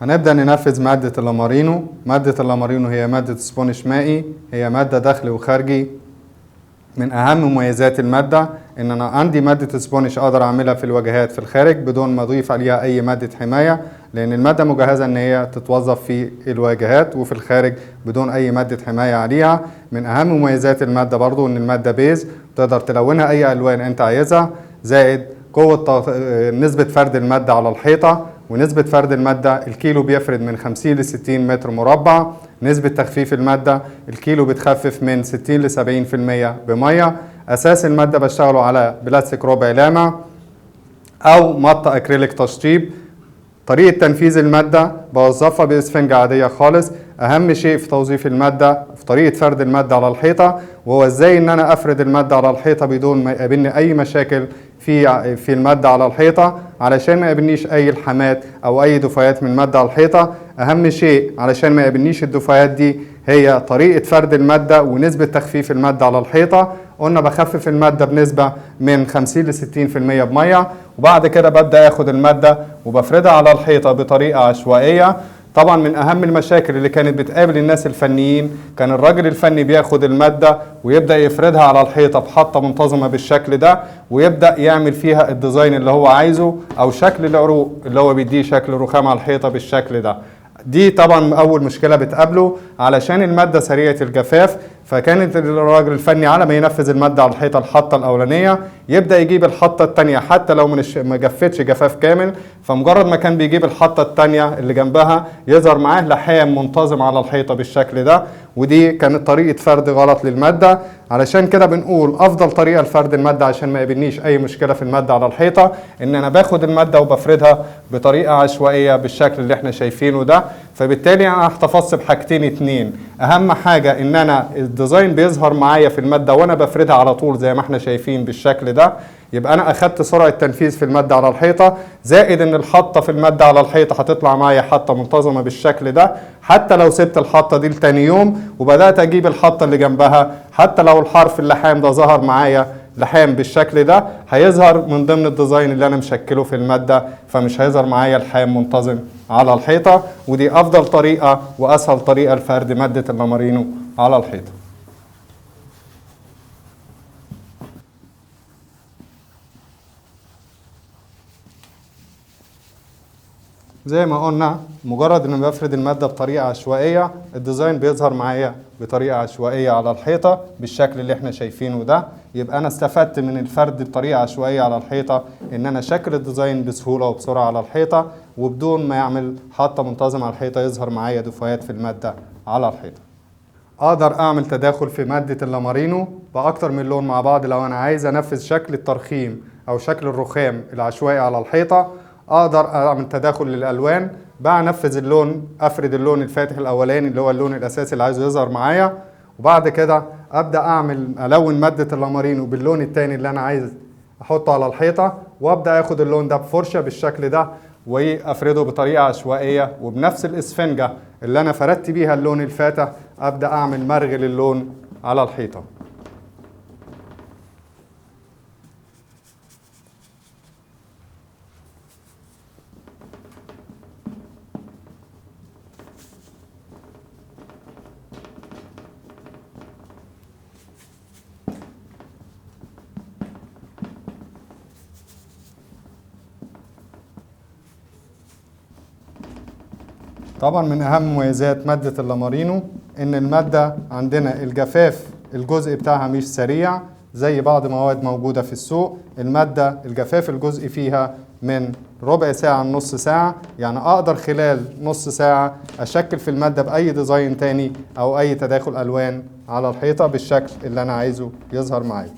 هنبدأ ننفذ مادة اللامارينو. مادة اللامارينو هي مادة sponge مائي، هي مادة داخلي وخارجي. من أهم مميزات المادة إن أنا عندي مادة sponge أقدر أعملها في الواجهات في الخارج بدون ما أضيف عليها أي مادة حماية، لأن المادة مجهزة إن هي تتوظف في الواجهات وفي الخارج بدون أي مادة حماية عليها. من أهم مميزات المادة برضو إن المادة base، تقدر تلونها أي ألوان أنت عايزها، زائد قوة نسبة فرد المادة على الحيطة، ونسبة فرد المادة الكيلو بيفرد من 50 ل 60 متر مربع. نسبة تخفيف المادة الكيلو بتخفف من 60 ل 70% بمية. أساس المادة بشتغله على بلاستيك ربع لامع أو مطة أكريليك تشطيب. طريقة تنفيذ المادة بوظفها بإسفنجة عادية خالص. أهم شيء في توظيف المادة في طريقة فرد المادة على الحيطة، وهو إزاي إن أنا أفرد المادة على الحيطة بدون ما يقابلني أي مشاكل في المادة على الحيطة، علشان ما يقابلنيش أي لحامات أو أي دفايات من المادة على الحيطة. أهم شيء علشان ما يقابلنيش الدفايات دي هي طريقة فرد المادة ونسبة تخفيف المادة على الحيطة. قلنا بخفف المادة بنسبة من 50 ل 60% بمية، وبعد كده ببدأ آخد المادة وبفردها على الحيطة بطريقة عشوائية. طبعا من أهم المشاكل اللي كانت بتقابل الناس الفنيين، كان الراجل الفني بياخد المادة ويبدأ يفردها على الحيطة بحطة منتظمة بالشكل ده، ويبدأ يعمل فيها ال design اللي هو عايزه أو شكل العروق اللي هو بيديه شكل رخام على الحيطة بالشكل ده. دي طبعا أول مشكلة بتقابله، علشان المادة سريعة الجفاف. فكانت الراجل الفني على ما ينفذ المادة على الحيطة الحطة الأولانية يبدأ يجيب الحطة التانية، حتى لو ما جفتش جفاف كامل. فمجرد ما كان بيجيب الحطة التانية اللي جنبها يظهر معاه لحام منتظم على الحيطة بالشكل ده، ودي كانت طريقة فرد غلط للمادة. علشان كده بنقول أفضل طريقة لفرد المادة عشان ما يقابلنيش أي مشكلة في المادة على الحيطة، إن أنا باخد المادة وبفردها بطريقة عشوائية بالشكل اللي احنا شايفينه ده. فبالتالي أنا احتفظت بحاجتين اتنين. أهم حاجة إن أنا ال design بيظهر معايا في المادة وأنا بفردها على طول زي ما احنا شايفين بالشكل ده، يبقى أنا أخدت سرعة تنفيذ في المادة على الحيطة، زائد إن الحطة في المادة على الحيطة هتطلع معايا حطة منتظمة بالشكل ده. حتى لو سبت الحطة دي لتاني يوم وبدأت أجيب الحطة اللي جنبها، حتى لو الحرف اللحام ده ظهر معايا لحام بالشكل ده، هيظهر من ضمن ال design اللي أنا مشكله في المادة، فمش هيظهر معايا لحام منتظم على الحيطة. ودي أفضل طريقة وأسهل طريقة لفرد مادة اللامارينو على الحيطة. زي ما قلنا مجرد ان بفرد المادة بطريقة عشوائية ال design بيظهر معايا بطريقة عشوائية على الحيطة بالشكل اللي احنا شايفينه ده. يبقى انا استفدت من الفرد بطريقة عشوائية على الحيطة ان انا شكل ال design بسهولة وبسرعة على الحيطة، وبدون ما يعمل حطة منتظمة على الحيطة يظهر معايا دفايات في المادة على الحيطة. اقدر اعمل تداخل في مادة اللامارينو باكتر من لون مع بعض. لو انا عايز انفذ شكل الترخيم او شكل الرخام العشوائي على الحيطة اقدر اعمل تداخل للالوان، بنفذ اللون، افرد اللون الفاتح الاولاني اللي هو اللون الاساسي اللي عايزه يظهر معايا، وبعد كده ابدا الون مادة اللامارينو باللون التاني اللي انا عايز احطه على الحيطة، وابدا اخد اللون ده بفرشة بالشكل ده وافرده بطريقة عشوائية، وبنفس الاسفنجة اللي انا فردت بيها اللون الفاتح ابدا اعمل مرغ للون على الحيطة. طبعا من اهم مميزات مادة اللامارينو ان المادة عندنا الجفاف الجزء بتاعها مش سريع زي بعض مواد موجودة في السوق. المادة الجفاف الجزء فيها من ربع ساعة لنص ساعة، يعني اقدر خلال نص ساعة اشكل في المادة باي design تاني او اي تداخل الوان على الحيطة بالشكل اللي انا عايزه يظهر معايا.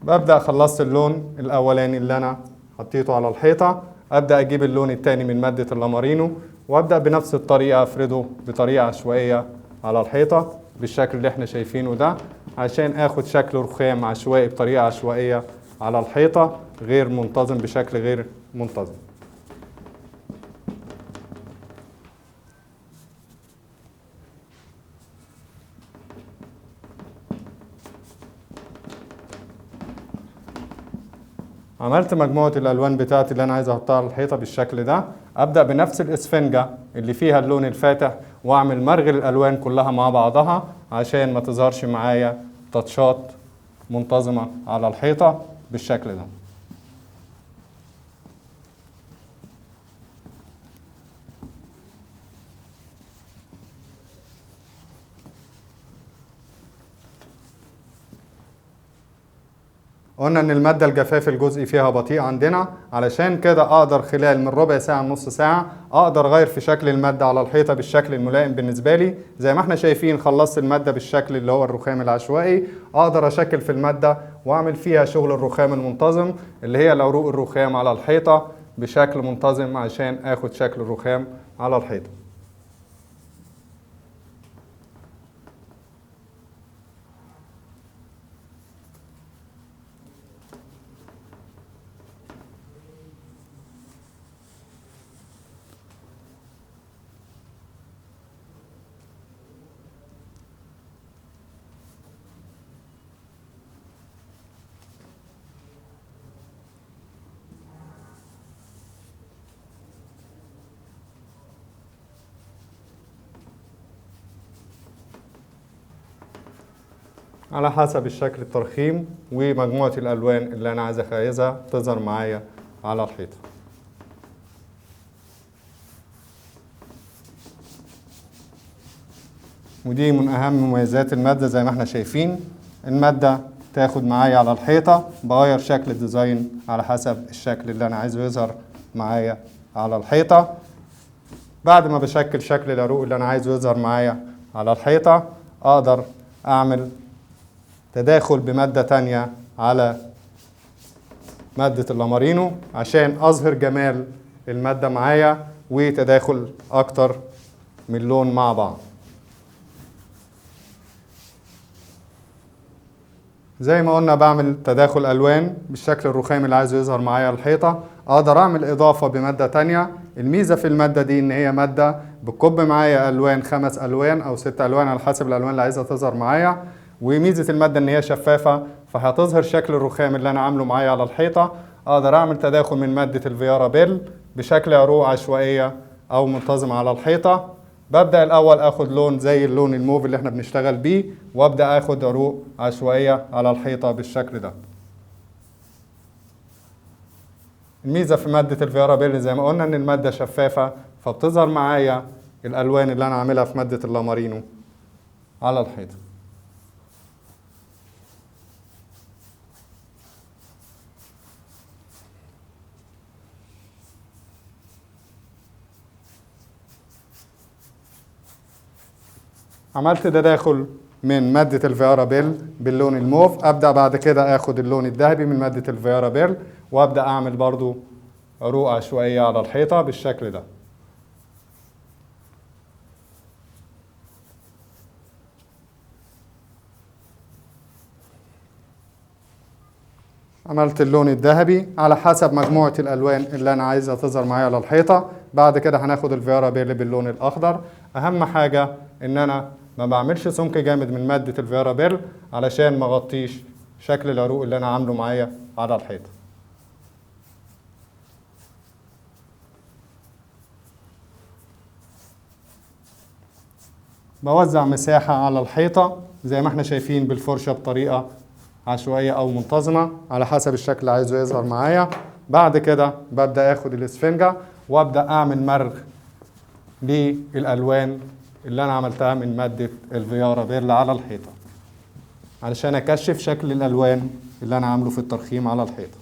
ببدأ خلصت اللون الاولاني اللي انا حطيته على الحيطة، ابدا اجيب اللون التاني من مادة اللامارينو وابدا بنفس الطريقة افرده بطريقة عشوائية على الحيطة بالشكل اللي احنا شايفينه ده، عشان اخد شكل رخام عشوائي بطريقة عشوائية على الحيطة غير منتظم، بشكل غير منتظم. عملت مجموعة الألوان بتاعتي اللي أنا عايز أحطها على الحيطة بالشكل ده. أبدأ بنفس الإسفنجة اللي فيها اللون الفاتح وأعمل مرغ الألوان كلها مع بعضها عشان ما تظهرش معايا تاتشات منتظمة على الحيطة بالشكل ده. قلنا ان المادة الجفاف الجزئي فيها بطيء عندنا، علشان كده اقدر خلال من ربع ساعة لنص ساعة اقدر اغير في شكل المادة على الحيطة بالشكل الملائم بالنسبة لي. زي ما احنا شايفين خلصت المادة بالشكل اللي هو الرخام العشوائي، اقدر اشكل في المادة واعمل فيها شغل الرخام المنتظم اللي هي العروق الرخام على الحيطة بشكل منتظم عشان اخد شكل الرخام على الحيطة. على حسب الشكل الترخيم ومجموعة الألوان اللي أنا عايز أخيزها تظهر معايا على الحيطة. ودي من أهم مميزات المادة زي ما احنا شايفين، المادة تاخد معايا على الحيطة، بغير شكل الديزاين على حسب الشكل اللي أنا عايزه يظهر معايا على الحيطة. بعد ما بشكل شكل العروق اللي أنا عايزه يظهر معايا على الحيطة، أقدر أعمل تداخل بمادة تانية على مادة اللامارينو عشان أظهر جمال المادة معايا وتداخل أكتر من لون مع بعض. زي ما قلنا بعمل تداخل ألوان بالشكل الرخامي اللي عايزه يظهر معايا على الحيطة. أقدر أعمل إضافة بمادة تانية. الميزة في المادة دي إن هي مادة بتكب معايا ألوان، 5 ألوان أو 6 ألوان على حسب الألوان اللي عايزها تظهر معايا. وميزة المادة إن هي شفافة فهتظهر شكل الرخام اللي أنا عامله معايا على الحيطة. أقدر أعمل تداخل من مادة الفيارا بيل بشكل عروق عشوائية أو منتظمة على الحيطة. ببدأ الأول آخد لون زي اللون الموف اللي احنا بنشتغل بيه، وأبدأ آخد عروق عشوائية على الحيطة بالشكل ده. الميزة في مادة الفيارا بيل زي ما قلنا إن المادة شفافة فبتظهر معايا الألوان اللي أنا عاملها في مادة اللامارينو على الحيطة. عملت تداخل من مادة الفيارا بيل باللون الموف. أبدأ بعد كده آخد اللون الذهبي من مادة الفيارا بيل وأبدأ أعمل برضو عروق عشوائية على الحيطة بالشكل ده. عملت اللون الذهبي على حسب مجموعة الألوان اللي أنا عايزها تظهر معايا على الحيطة. بعد كده هناخد الفيارا بيل باللون الأخضر. أهم حاجة إن أنا ما بعملش سمك جامد من مادة الفيارا بيل علشان ما اغطيش شكل العروق اللي أنا عامله معايا على الحيطة. بوزع مساحة على الحيطة زي ما احنا شايفين بالفرشة بطريقة عشوائية أو منتظمة على حسب الشكل اللي عايزه يظهر معايا. بعد كده ببدأ آخد الإسفنجة وأبدأ أعمل مرغ للألوان اللي أنا عملتها من مادة الفيارا بيرل على الحيطة علشان أكشف شكل الألوان اللي أنا عامله في الترخيم على الحيطة،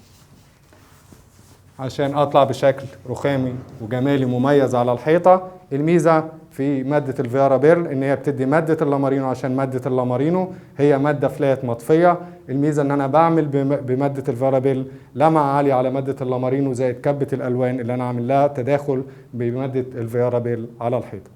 عشان أطلع بشكل رخامي وجمالي مميز على الحيطة. الميزة في مادة الفيارا بيرل إن هي بتدي مادة اللامارينو، عشان مادة اللامارينو هي مادة flat مطفية. الميزة إن أنا بعمل بمادة الفيارا بيرل لمعة عالية على مادة اللامارينو زائد كبة الألوان اللي أنا عامل لها تداخل بمادة الفيارا بيرل على الحيطة.